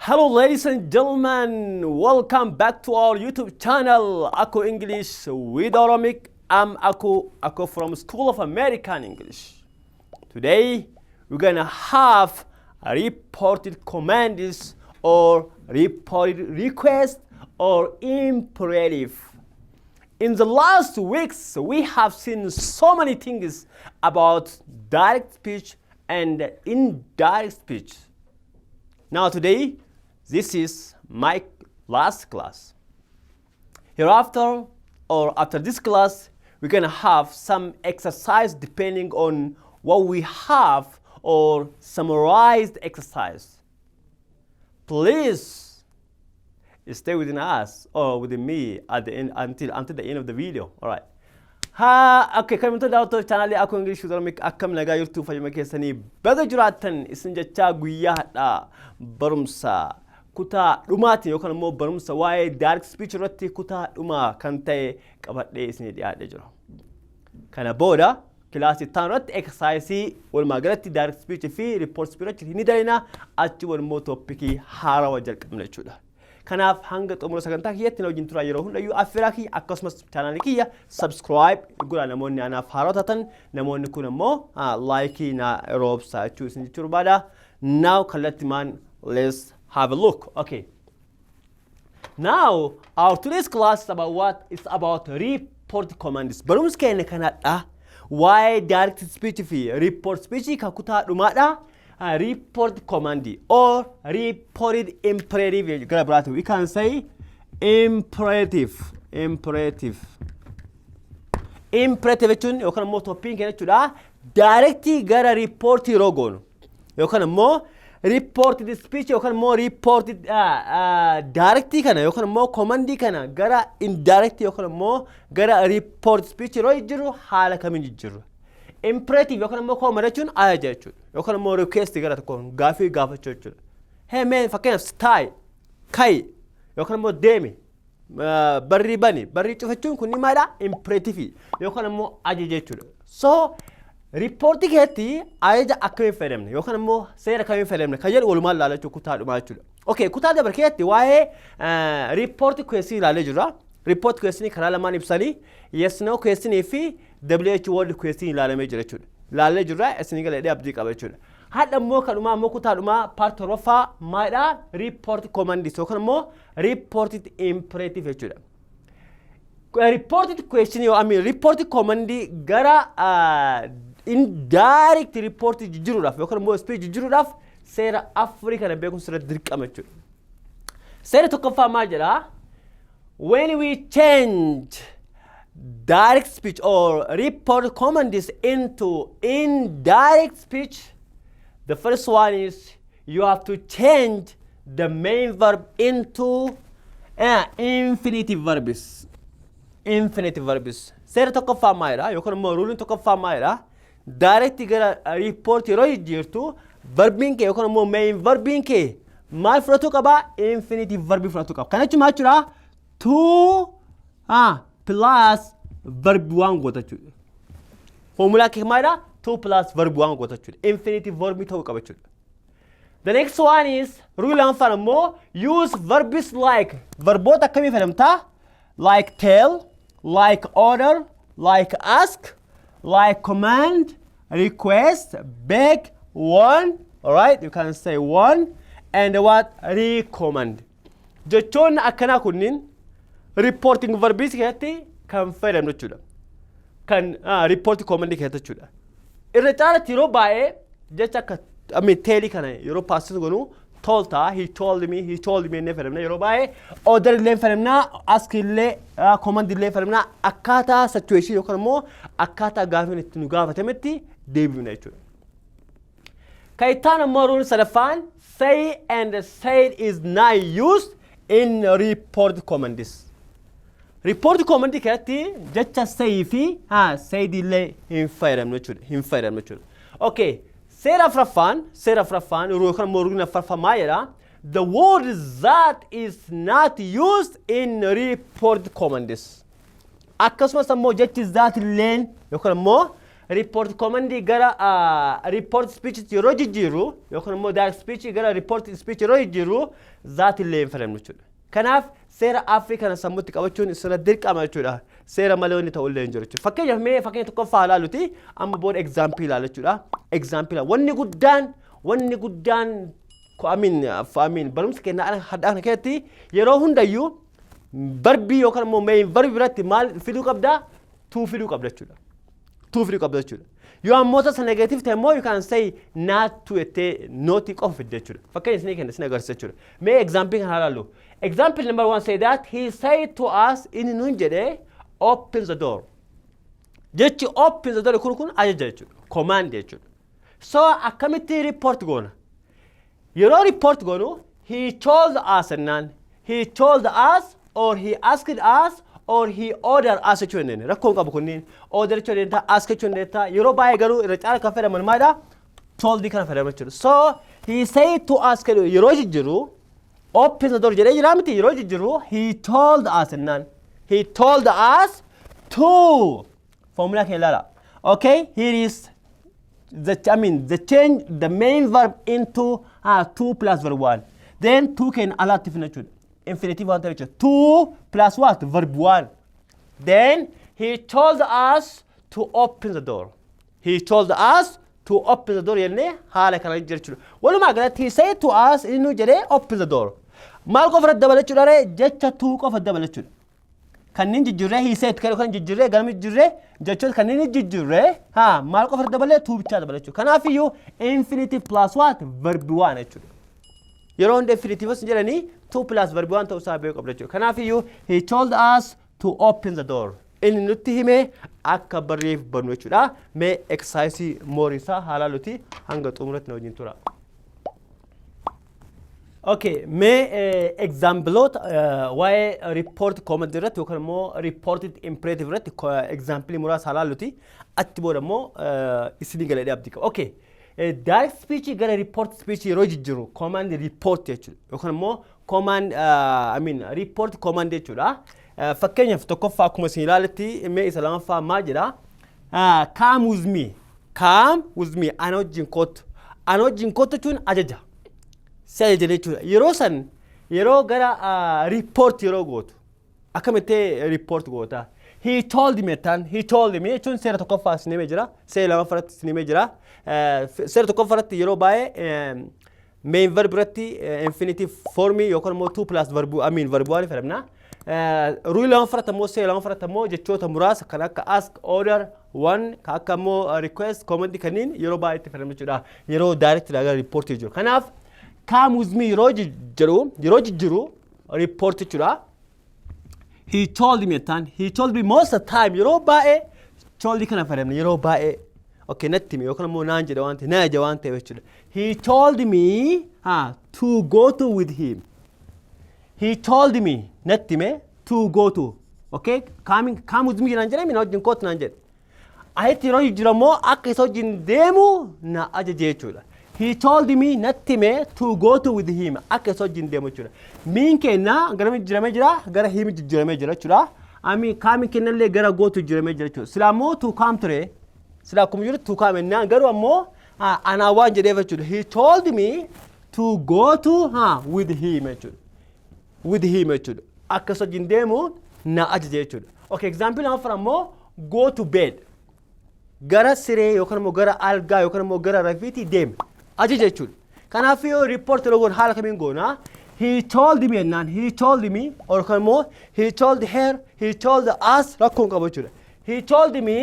Hello, ladies and gentlemen. Welcome back to our YouTube channel, Ako English with Oromic. I'm Ako, Ako from School of American English. Today, we're gonna have reported commands or reported request or imperative. In the last weeks, we have seen so many things about direct speech and indirect speech. Now today, this is my last class. Hereafter, or after this class, we're gonna have some exercise depending on what we have or summarized exercise. Please stay within us or within me at the end until the end of the video. All right. Haa, okay, kabajamtoota daawwattoota chaanaalii Akoo English with Oromic, akkam nagaa jirtuu? Fayyuma keessanii? Baga jiraattan isin jechaa, guyyaa har'aa barumsa kutaa dhumaatiin yookaan immoo barumsa waa'ee direct speech irratti kutaa dhumaa kan ta'e qabadhee isinii dhiyaadhee jira. Kana booda kilaasii itti aanu irratti exercise walumaa galatti direct speech fi report speech ni dalina, achi immoo topicii haarawaa jalqabna jechuudha. Kanaaf hanga xumura sagantaa kiyyatti na wajjin turaa yeroo hundayyuu affeeraa kiyya. Akkasumas chaanaalii kiyya subscribe godhaa namoonni anaaf haaraa taatan, namoonni kun immoo like na roobsaa jechuu isin jechuu barbaada. Now kallattimaan let's have a look. Okay. Now our today's class is about what? It's about report commands. Barumsi keenya kanadha. Waa'ee direct speech fi report speech kan kutaa dhumaadha. Report command or reported imperative gara biraati. We can say imperative. Imperative. Imperative jechuun yookaan immoo topiciin keenya jechuudha. Direct gara report yeroo goonu yookaan immoo reported speech yookaan immoo reported direct kana yookaan immoo commandii kana gara indirect yookaan immoo gara report speech yeroo jijjiirru haala kamiin jijjiirru? Imperative yookaan immoo command jechuun ajaja jechuudha yookaan immoo request, gara tokkoon gaafii gaafachuu jechuudha. Hey man, fakkeenyaaf taa'i, ka'i yookaan immoo deemi, barrii bani, barrii cufachuun kun maalidha? Imperative yookaan immoo ajaja jechuudha. So reportii keessatti ajaja akkamiin fayyadamne yookaan immoo seera akkamiin fayyadamne kan jedhu walumaan ilaala jechuudha kutaa dhumaa jechuudha. Okay, kutaa dabre keessatti waa'ee report question ilaalee jirra. Report question karaa lamaan ibsanii, yes no question fi WH word question ilaalamee jira jechuudha. Ilaalee jirra, isinii galee abdii qaba jechuudha. Har'a immoo kan dhumaa immoo kutaa dhumaa part torbaffaa maalidha? Report commands yookaan immoo reported imperative jechuudha. Reported question yoo, I mean, report command gara indirect report jijjiiruudhaaf yookaan immoo speech jijjiiruudhaaf seera afurii kana beekuun sirriitti dirqama jechuudha. Seera tokkoffaa maal jedhaa? When we change direct speech or report commands into indirect speech, the first one is you have to change the main verb into infinitive verbs. Infinitive verbs. Seera tokkoffaa maalidha? Yookaan immoo ruleiin tokkoffaa maalidha? Direct gara report yeroo jijjiirtu verbiin kee yookaan immoo main verbiin kee maal fudhatuu qaba? Infinitive verbii fudhatuu qaba. Kana jechuun maal jechuudha? To plus verb one goota jechuudha. Formulaa kee maalidha? To plus verb one goota jechuudha. Infinitive verbii ta'uu qaba jechuudha. The next one is, rule lammaffaan immoo, use verbs like, verboota akkamii fayyadamtaa? Like tell, like order, like ask, like command, request, beg, warn, alright, you can say warn, and what? Recommend. Jechoonni akkanaa kunniin reporting verbiis keessatti kan fayyadamnu jechuudha. Kan report command keessatti jechuudha. Irra caalatti yeroo baay'ee jecha akka tellii kana yeroo past goonu told ta'a. He told me, he told me inni fayyadamna. Yeroo baay'ee order illee fayyadamna, ask illee, command illee fayyadamna. Akkaataa situation yookaan immoo akkaataa gaafiin itti nu gaafatametti deebifna jechuudha. Kan ittaan immoo rule sadaffaan, say and said is not used in report commands. Report command keessatti jecha say fi said illee hin fayyadamnu jechuudha. Hin fayyadamnu jechuudha. Okay. Seera afuraffaan yookaan immoo rule afuraffaan maal jedhaa? The word that is not used in report commands. Akkasumas immoo jechi that illeen yookaan immoo Report commandii gara report speech yeroo jijjiirru yookaan immoo direct speech gara report speech yeroo jijjiirru that illee hin fayyadamnu jechuudha. Kanaaf seera afrii kana sammuutti qabachuun sirra dirqama jechuudha. Seera malee wanni ta'u illee hin jiru jechuudha. Fakkeenyaaf, mee fakkeenya tokkoffaa ilaaluti, amma booda example ilaala jechuudha. Example wanni guddaan, I mean, barumsa keenya hadhaa kana keessatti yeroo hundayyuu verbii yookaan immoo main verbii biratti maal fiduu qabdaa? To fiduu qabda jechuudha. To fiduu qabda jechuudha. Yoo ammoo tasa negative ta'e immoo, you can say not to jettee notii qofa fidde jechuudha. Fakkeenya isinii kenna, isin agarsiisa jechuudha. Mee example kana ilaallu. Example number one say that he said to us, inni nuun jedhee, "Open the door." Jechi "open the door" kun ajaja jechuudha. Command jechuudha. So akkamitti report goona? Yeroo report goonu, "he told us" jennaan, he told us or he asked us or he ordered us jechuu dandeenya. Rakkoon qabu kunniin order jechuu dandeenya, ask jechuu dandeenya. Yeroo baay'ee garuu irra caala kan fayyadaman maalidha? Told kana fayyadaman jechuudha. So "he said to us" jedhu yeroo jijjiiru, "open the door" jedhee jira miti, yeroo jijjiiru "he told us" jennaan. He told us to, formula keenya ilaala. Okay, here is the, I mean, the change the main verb into to plus verb one. Then to can alaatti fina jechuudha. Infinitive waan ta'e jechuudha. To plus what? Verb one. Then he told us to open the door. "He told us to open the door" jennee haala kana jira jechuudha. Walumaa galatti "he said to us", inni nu jedhee, "open the door." Maal qofa irratti dabalachuudha ree? Jecha to qofa dabalachuudha. Kanneen jijjiirree, he said kan jijjiirree, galmi jijjiirree, jechoota kanneen jijjiirree haa maal qofa irratti dabalee? To bichaa dabala jechuudha. Kanaafiyyuu infinitive plus what? Verb one jechuudha. Yeroo hunda infinitive jedhanii to plus verb one ta'uu isaa beekuu qabda jechuudha. Kanaafiyyuu "he told us to open the door." Inni nutti hime akka barreef bannu jechuudha. Mee exercise more isaa haala nuti hanga xumuratti na wajjin tura. Okay, mee exampleoota waa'ee report command irratti yookaan immoo reported imperative irratti example muraasa haa laalluti. Achi booda immoo isinii galee abdii qaba. Okay, direct speech gara report speech yeroo jijjiiru, command report jechuudha yookaan immoo command, I mean, report command jechuudha. Fakkeenyaaf tokkoffaa akkuma isin ilaaletti, mee isa lamaffaa maal jedha? "Come with me." "Come with me." Ana wajjin kottu. Ana wajjin kottu jechuun ajaja. Si ajaja jechuudha. Yeroo san yeroo gara report yeroo gootu akkamitti report goota? "He told me" jettaan. "He told me" jechuun seera tokkoffaa isin himee jira. Seera lammaffaa irratti isin himee jira. Seera tokkoffaa irratti yeroo baay'ee main verb irratti infinitive formii yookaan immoo to plus verb, I mean, verb one fayyadamna. Rule lammaffaa irratti immoo, seera lammaffaa irratti immoo jechoota muraasa kan akka ask, order, one, kan akka immoo request, command kanneen yeroo baay'ee itti fayyadamna jechuudha. Yeroo direct gara report jiru. Kanaaf "come with me" yeroo jedhu, yeroo jijjiiru report jechuudha. "He told me" jettaan. "He told me", most of the time yeroo baay'ee told kana fayyadamna yeroo baay'ee. Okay, natti hime yookaan immoo naan jedha waan ta'eef, na ajaja waan ta'eef jechuudha. He told me to go to with him. "He told me", natti hime, to go to. Okay, "come with me" naan jedhame, na wajjin kootu naan jedhe. Ayitti yeroo jijjiiru immoo akka isa wajjin deemu na ajaje jechuudha. "He told me", natti hime, "to go to with him", akka isa wajjin deemu jechuudha. Mein keenya gara jijjiiramee jira, gara him jijjiiramee jira jechuudha. Ami come kennallee gara go to jijjiiramee jira jechuudha. Silaa immoo to come ture. Silaa akkuma jiru to come ennaan, garuu ammoo anaa waan jedheef jechuudha. "He told me to go to with him" jechuudha. With him jechuudha. Akka isa wajjin deemu na ajaje jechuudha. Okay, example lammaffaan ammoo "go to bed". Gara siree yookaan immoo gara algaa yookaan immoo gara rafiitii deeme. Ajaja jechuudha. Kanaaf yoo report yeroo goonu haala kamiin goona? "He told me" jennaan, "he told me" yookaan immoo he told her, he told us, rakkoon qabu jechuudha. "He told me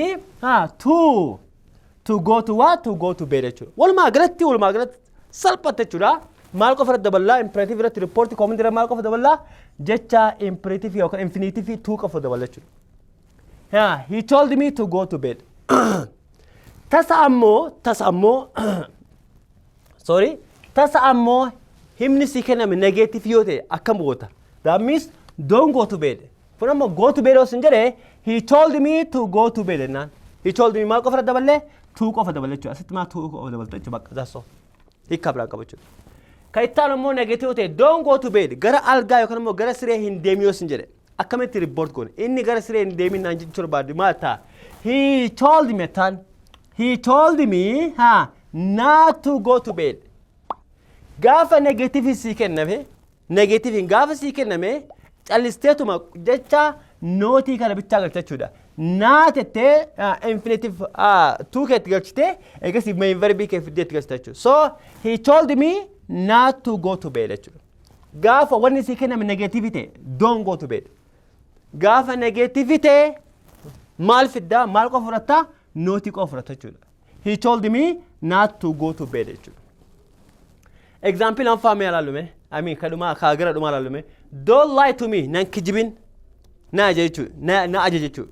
to go to what? To go to bed" jechuudha. Walumaa galatti salphate jechuudha. Maal qofa irratti daballaa? Imperative irratti, report command irratti maal qofa daballaa? Jecha imperative yookaan infinitive to qofa daballa jechuudha. Yeah, "he told me to go to bed." Tasa ammoo, sorry, tasa ammoo himni si kenname negative yoo ta'e akkam goota? That means "don't go to bed." Kun ammoo "go to bed" osoo hin jedhee, "he told me to go to bed" jennaan. "He told me" maal qofa irratti daballee? To qofa daballe jechuudha. Asitti maal? To qofa dabalta jechuudha, bakka, that's all. Hiikkaa biraan qaba jechuudha. Kan itti aanu immoo negative yoo ta'e, "don't go to bed", gara algaa yookaan immoo gara siree hin deemin yoo sin jedhe, akkamitti report goone? Inni gara siree hin deemin naan jechuu barbaadu maal ta'a? "He told me" jettaan. He told me ha not to go to bed. Gaafa negative sii kenname, negative gaafa sii kenname, callisteetuma jecha notii kana bichaa galcha jechuudha. Not jettee infinitive to keetti galchitee, eegas main verbii kee fiddee itti galchita jechuudha. So he told me not to go to bed jechuudha. Gaafa wanni sii kenname negative ta'e, don't go to bed. Gaafa negative ta'e maal fiddaa? Maal qofa fudhattaa? Notii qofa fudhata jechuudha. He told me not to go to bed jechuudha. Example lammaffaa mee ilaallume? I mean, kadhumaa kaa gara dhumaa ilaallume. Don't lie to me, nan kijibin na ajaja jechuudha. Na ajaja jechuudha.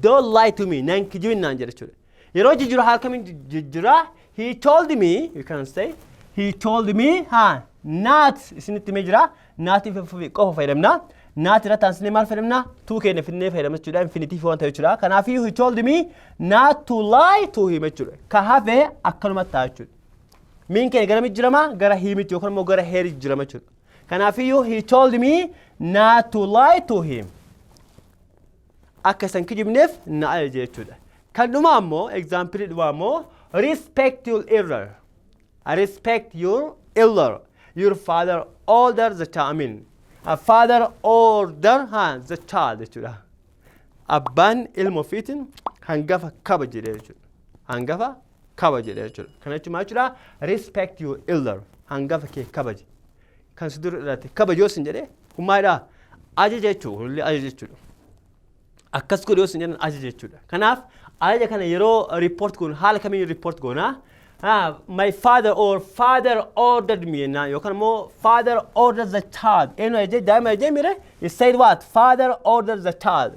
Don't lie to me, nan kijibin naan jedha jechuudha. Yeroo jijjiiru haala kamiin jijjiiraa? He told me, you can say, he told me ha not isinitti himee jira. Notiif qofa fayyadamna. Not irratti aansinee maal fayyadamna? To keenya finnee fayyadamna jechuudha. Infinitive waan ta'e jechuudha. Kanaafii he told me not to lie to him jechuudha. Ka hafe akkanumatti ta'a jechuudha. Mein keenya gara jijjiirama? Gara himitti yookaan immoo gara her jijjiirama jechuudha. Kanaafiyyuu he told me not to lie to him. Akka isan kijibneef na ajaje jechuudha. Kan dhumaa immoo, example dhumaa immoo, respect your elder. Respect your elder. Your father order the child. I mean, a father order ha the child jechuudha. Abbaan ilma ofiitiin hangafa kaba jedhee jechuudha. Hangafa kaba jedhee jechuudha. Kana jechuun maal jechuudha? Respect your elder. Hangafa kee kabaji. Kan si dura dhalate kabaji yoo sin jedhee, kun maalidha? Ajaja jechuudha. Kunillee ajaja jechuudha. Akkas godhe yoo sin jedhan ajaja jechuudha. Kanaaf ajaja kana yeroo report goonu haala kamiin report goonaa? My father or father ordered me jennaan, yookaan immoo father ordered the child. Eenyu ajaje? Daa'ima ajaje mire? He said what? Father ordered the child.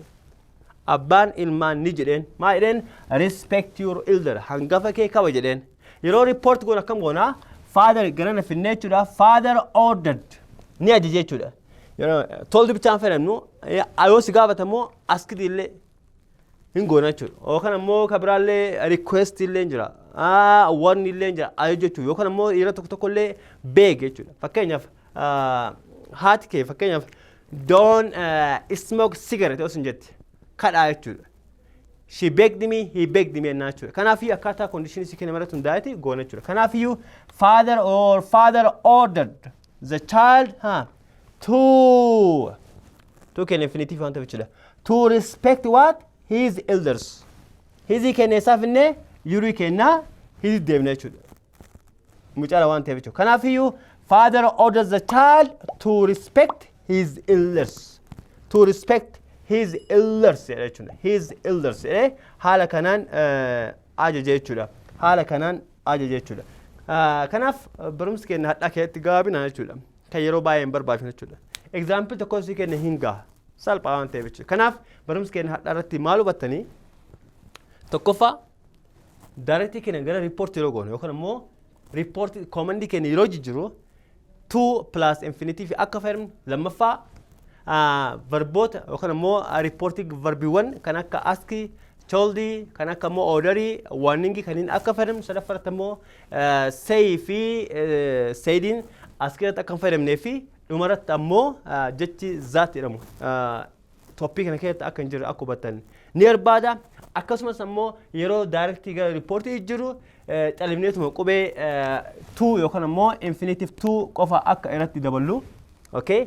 Abbaan ilmaan ni jedheen. Maal jedheen? Respect your elder. Hangafa kee kaba jedheen. Yeroo report goonu akkam goonaa? Father gara finnee jechuudha. Father ordered. Ni ajaje jechuudha. Yeroo told bichaan fayyadamnu, yoo si gaafatamoo asked illee hin goona jechuudha. Yookaan immoo kan biraallee request illee jira. Warn illee jira. Ajaja jechuudha. Yookaan immoo yeroo tokko tokko illee beg jechuudha. Fakkeenyaaf haati kee, fakkeenyaaf, don't smoke cigarette yoo sin jette, kadhaa jechuudha. She begged me, he begged me jennaa jechuudha. Kanaafiyyuu akkaataa condition si kenname irratti hundaa'eeti goona jechuudha. Kanaafiyyuu father or father ordered the child ha to kenna infinitive waan ta'eef jechuudha. To respect what? His elders. His kenna isaaf innee yurii kennaa his deemna jechuudha. Mucaala waan ta'eef jechuudha. Kanaafiyyuu father orders the child to respect his elders. To respect his elders jedha jechuudha. His elders jedhee haala kanaan ajaja jechuudha. Haala kanaan ajaja jechuudha. Kanaaf barumsi keenya hadhaa keessatti gabaabinaa jechuudha. Kan yeroo baay'ee hin barbaachifne jechuudha. Example tokko si keenya hin gaha. Salphaa waan ta'eef jechuudha. Kanaaf barumsi keenya hadhaa irratti maal hubattanii? Tokkoffaa, directii keenya gara report yeroo goonu yookaan immoo report commandii keenya yeroo jijjiiru to plus infinitive akka fayyadamnu, lammaffaa verboota yookaan immoo reportii verbiiwwan kan akka askii, toldii, kan akka immoo orderii, warningii kanneen akka fayyadamnu, sadaffaratti immoo say fi saidiin as keessatti akka hin fayyadamnee fi dhumarratti ammoo jechi that jedhamu topic kana keessatti akka hin jirre akka hubattan ni barbaada. Akkasumas ammoo yeroo directii gara reportii jiru califneetuma qubee to yookaan ammoo infinitive to qofa akka irratti daballu. Okay?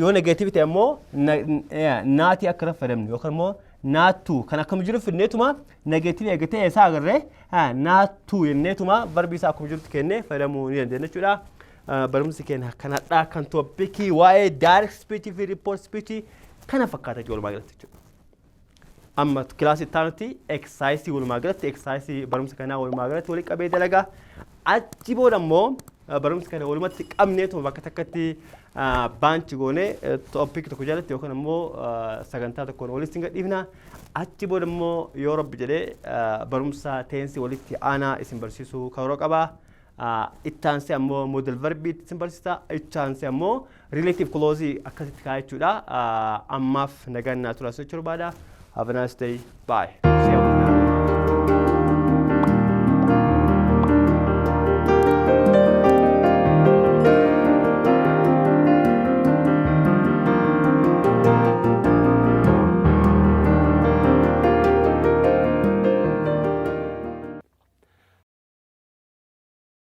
Yoo negative ta'e ammoo notii akka irra fayyadamnu yookaan immoo not to kan akkam jiru fidneetuma negative eegatee isaa agarree not to jenneetuma verbii isaa akkuma jirutti kennee fayyadamuu ni dandeenya jechuudha. Barumsi keenya kanadhaa kan topicii waa'ee direct speech fi report speech kana fakkaata jechuudha walumaa galatti jechuudha. Amma kilaasii itti aanutti exercise walumaa galatti, exercise barumsa kanaa walumaa galatti walitti qabee dalagaa. Achi booda immoo barumsa kana walumatti qabneetuma bakka takkatti bunch goonee topic tokko jalatti yookaan immoo sagantaa tokkoon walitti gadhiifna. Achi booda immoo yoo Rabbi jedhee barumsa tense walitti aanaa isin barsiisuu karoora qabaa. Itti aansee ammoo modal verbii isin barsiisa. Itti aansee ammoo relative clause akkasitti kaa'aa jechuudha. Ammaaf nagaan naa turaa jechuu barbaada. Have a nice day. Bye. See you.